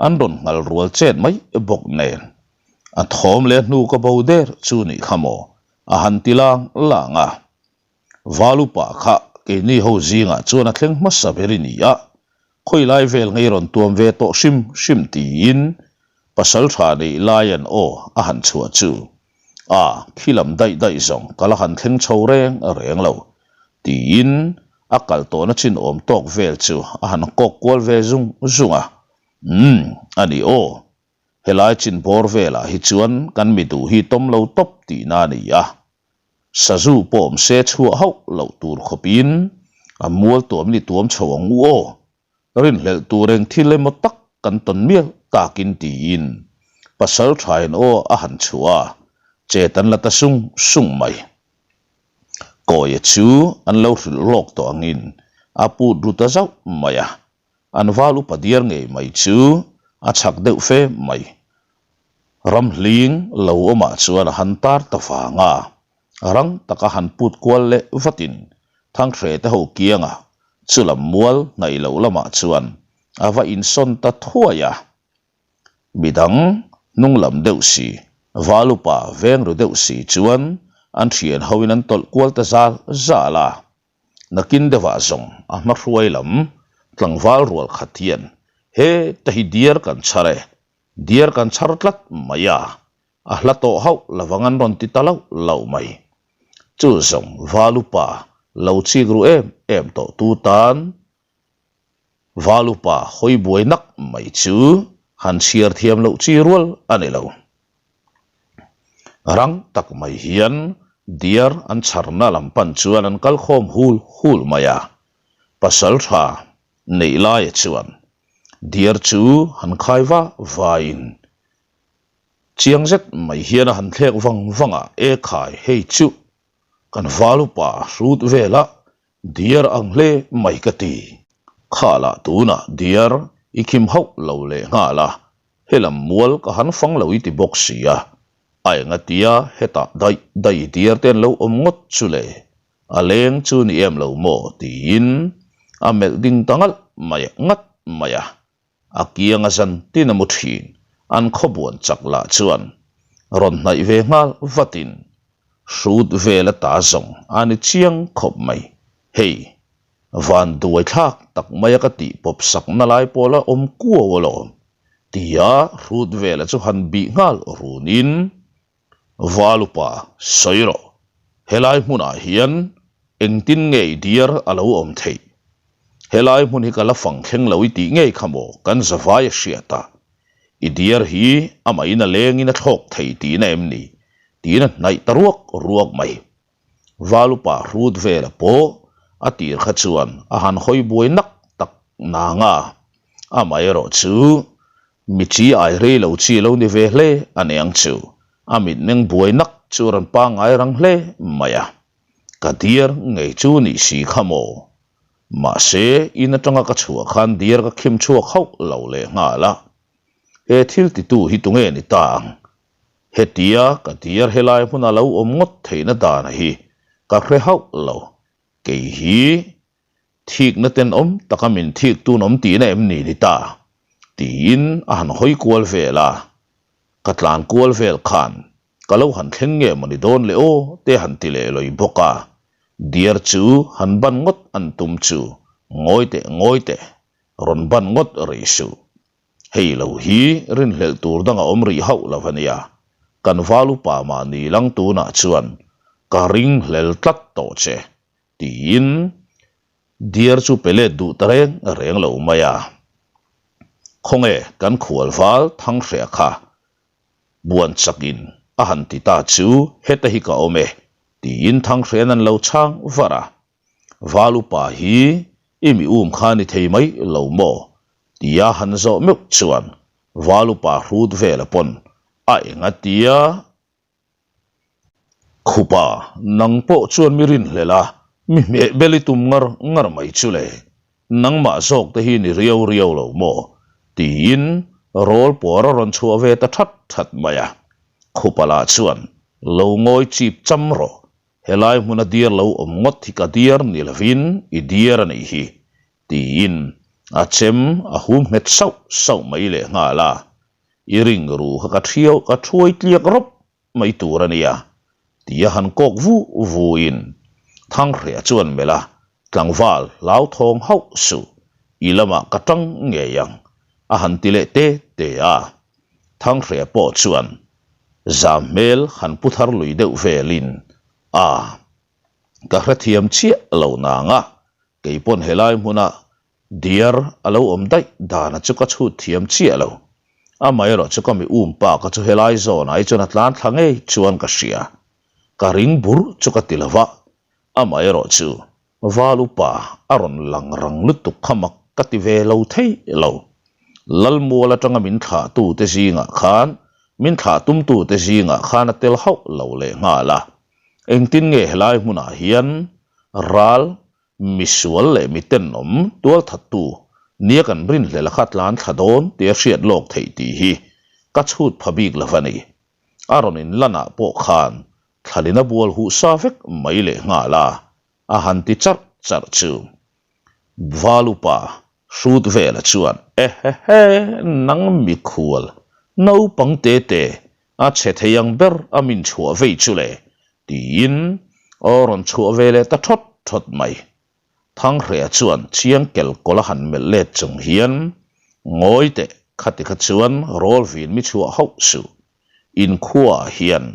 an rawn nghal rual chet mai bawk nen a thawm leh hnu ka bo der chu nih kha maw a han ti lang lang a. Valupa kha keini ho zingah chuan a thleng hmasa ber i ni a, khawilai vel ngei rawn tuam ve tawh hrim hrim tiin pasal tha neih lai an aw a han chhuah chu a khi lam daih daih zawng ka la han thleng chho reng reng lo tiin a kal tawhna chin awm tawk vel chu a han kawk kual ve zung zung a, Umm, a ni aw. Helai chin bawr velah hi chuan kan mi duh hi tawm lo tawp tihna a ni a. Sazu pawh awm se chhuah hauh loh tur khawpin a mual tuam ni tuam chho ang u aw. Rinhlelh tur eng thil emaw tak kan tawn mial takin tiin pasal thain aw a han chhuah a, chet an la ta sung sung mai. Kawia chu an lo hrilh lawk tawh angin a put ru ta zauh mai a, an val upa diar ngei mai chu a chhak deuh fe mai. Ramhling lo awmah chuan a han tar ta vang a, rang taka han put kual leh vatin Thanghreh te ho kiangah chulam mual hnaih loh lamah chuan a va insawn ta thuai a. Midang hnung lam deuh si, val upa veng ru deuh si chuan an thian hoin an tawlh kual ta zal zal a. Nakin deuhah zawng a hma hruai lam tlangval rual khat hian heta hi diar kan chhar e, diar kan chhar tlat mai a, a hla tawh hauh lovang an rawn ti ta loh loh mai. Chu zawng val upa lo chik ru em em tawh tu tan val upa hawi buai nak mai chu han chhiar thiam loh chi rual a ni lo. Rang tak mai hian diar an chharna lam pan chuan an kal khawm hul hul mai a, pasal tha neih laia chuan diar chu han khai va vaiin chiang zet mai hian a han thlek vang vang a, E khai hei chu kan val upa hrut vela Diar ang hle mai ka ti. Khalah tunah diar i khim hauh lo leh nghal a, helam mual ka han fang lo i ti bawk si a, a enga tia hetah daih daih diar te an lo awm ngawt chu le, a leng chu ni em lo maw tiin a melh ding ta ngalh mai ngat mai a. A kianga zan tin a mu thin, an khawbuan chak lah chuan rawn hnaih ve nghal vatin hrut vel a ta zawng a ni chiang khawp mai. Hei, van duai thlak tak maia ka tih pawp sakna lai pawh la awm kuau alawm, tia hrut vela chu han bih nghal runin, Valupa, sawi rawh. Helai hmunah hian engtin nge i diar a lo awm theih? Helai hmun hi ka la fang thleng lo i tih ngei kha maw kan zavai a hriat a. I diar hi amahin a lengin a thlawk thei tihna em ni? Tiin a hnaih ta ruak ruak mai. Valupa hrut vela pawh a tir kha chuan a han hawi buai nak tak nang a, amaherawh chu Mi chi ai rei lo chi lo ni ve hle a niang chu, a mitmeng buai nak chu rawn pangngai rang hle mai a. Ka diar ngei chu nih si kha maw? Mahse, in atanga ka chhuah khan diar ka khim chhuak hauh lo leh nghal a. He thil titu hi tunge ni ta ang? Hetia ka diar helai hmuna lo awm ngawt theihna dana hi ka hre hauh lo. Kei hi Thikna tenawm taka min thik tun awm tihna em ni ni ta? tiin a han hawi kual vel a. Ka tlan kual vel khan ka lo han thleng nge maw ni dawn le aw te han ti leh lawi bawk a. Diar chu han ban ngawt an tum chu ngawi teh ngawi teh rawn ban ngawt rih suh. Hei lo hi rinhlelh tur dang a awm rih hauh lo a nia. Kan val upa mahni lang tunah chuan ka ringhlel tlat tawh che. Tiin diar chu pe let duh ta reng reng lo mai a. Khawnge kan khual val Thanghreh kha buan chakin a han ti ta chu heta hi ka awm e tiin Thanghreh'n an lo chhang var a. Val upa hi i mi um kha ni thei mai lo maw? tia han zawh meuh chuan. Valupa hrut vela pawn a eng a tia. Khupa, nang pawh chuan mi rinhlelh a, mi hmeh bel i tum ngar ngar mai chu le. Nangmah zawk te hi ni riau riau lo maw? tiin rawl puar a rawn chhuah ve ta that that mai a. Khupa lah chuan, Lo ngawi chip cham rawh, helai hmuna diar lo awm ngawt hi ka diar ni lovin i diar a nih hi, tiin a chem a hum nghet sauh sauh mai lehnghal a. I ring ru kha ka thiau ka thuai tliak rawp mai tur a nia, tia han kawk vu vuin Thanghrea chuan melh a, tlangval hlauthawng hauh suh, i lamah ka tang ngei ang, a han ti leh te te a. Thanghrea pawh chuan zam hmel han pu thar lui deuh velin, A, ka hrethiam chiah lo nang a, kei pawn helai hmuna Diar a lo awm daih dana chu ka chhut thiam chiah lo. Amaherawh chu ka mi um pa ka chu helai zawnah hi chuan a tlan thla ngei chuan ka hria. Ka ring bur chu ka ti lo va, amaherawh chu Val upa a rawn lang rang lutuk kha mak ka ti ve lo thei lo. Lalmual atanga min thlahtute zingah khan min thlah tumtute zingah khan a tel hauh lo lehnghal a. Engtin nge helai hmunah hian ral Misual leh mi tenawm tualthattu nia kan rinhlelh a kha tlan thla dawn tia hriat lawk theih tih hi ka chhut pha bik lo a ni. A rawn inlanah pawh khan thlalin a bual huh sa vek mai leh nghal a, a han ti charh charh chu. Valupa hrut vela chuan, Ehehe, nang mikhual naupang te te A chhe thei ang ber a min chhuah vei chu le, tiin aw rawn chhuah ve leh ta thawt thawt mai. Thanghrea chuan chiang kel kawlh a han melh let chung hian, Ngawi teh, khati kha chuan rawl vin mi chhuah hauh suh, inkhuaah hian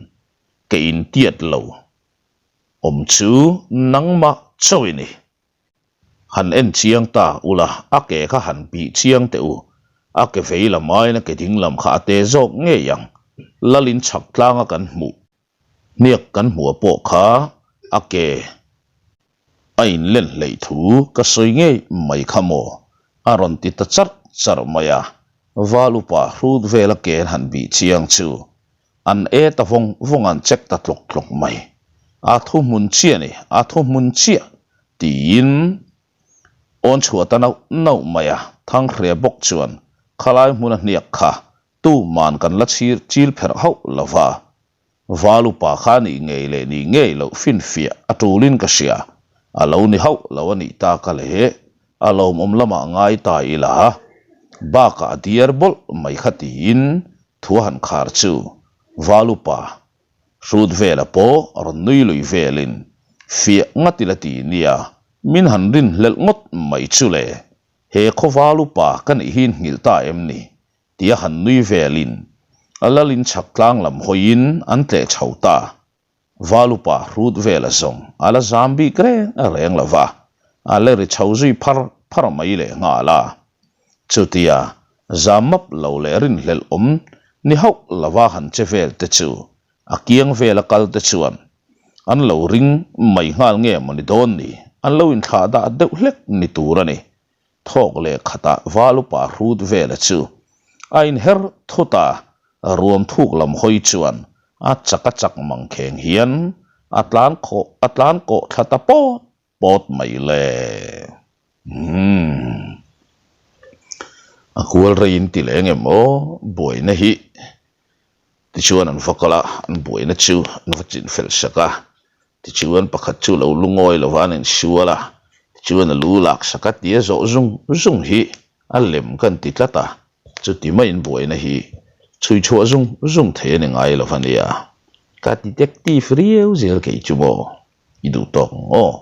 ke intiat lo awm chu nangmah chauh i ni. Han en chiang ta ula, a ke kha han bih chiang teh u. A ke vei lam aiin a ke ding lam kha a te zawk ngei ang. Lalin chhak tlanga kan hmuh hniak kan hmuh pawh kha a ke a inlen hleih thu ka sawi ngei mai kha maw? A rawn ti ta charh charh mai a. Val upa hrut vela ke an han bih chiang chu An e ta vawng vawng an check ta tlawk tlawk mai. A thu hmun chiah a ni, a thu hmun chiah tiin awn chhuah ta nauh nauh mai a. Thanghria bawk chuan khalai hmuna hniak kha tuman kan la chhir chil pherh hauh lo va. Val upa kha nih ngei leh nih ngei loh finfiah a tulin ka hria. A lo ni hauh lo a nih tak a leh a lawmawm lamah ngai ta ila bakah a diar bawlh mai kha tiin thu a han khar chu Valupa hrut vela pawh rawn nui lui velin fiah ngat ila ti nia min han rin hlelh ngawt mai chu le he khaw Valupa ka nih hi nghilh ta em ni tia han nui velin a lalin chhak tlang lam hawiin an tleh chho ta. Valupa hrut vel a zawng a la zam bik reng reng lo va, a la ri chho zui phar phar mai leh nghal a. Chutia zam map lo leh rinhlelh awm ni hauh lova han che vel te chu a kiang vela kal te chuan an lo ring mai nghal nge maw ni dawn ni, an lo inthlah dah deuh hlek ni tur a ni. Thawk leh khatah Valupa hrut vela chu a inher thut a, ruam thuk lam hawi chuan a chak a chak mang kheng hian a tlan khawh a tlan kawh thla ta pawt pawt mai le. Umm. A kual rei in ti leng em aw buaina hi tichuan an va kal a, an buaina chu an va chin fel sak a, Tichuan pakhat chu lo lungawi lova an insual a, tichuan a lu lak sak a tia zawh zung zung hi a lem kan ti tlat a, chuti maiin buaina hi chhui chhuah zung zung thei a ni ngai lo va nia. Ka detective riau zel kei chu maw? I duh tawk ang aw.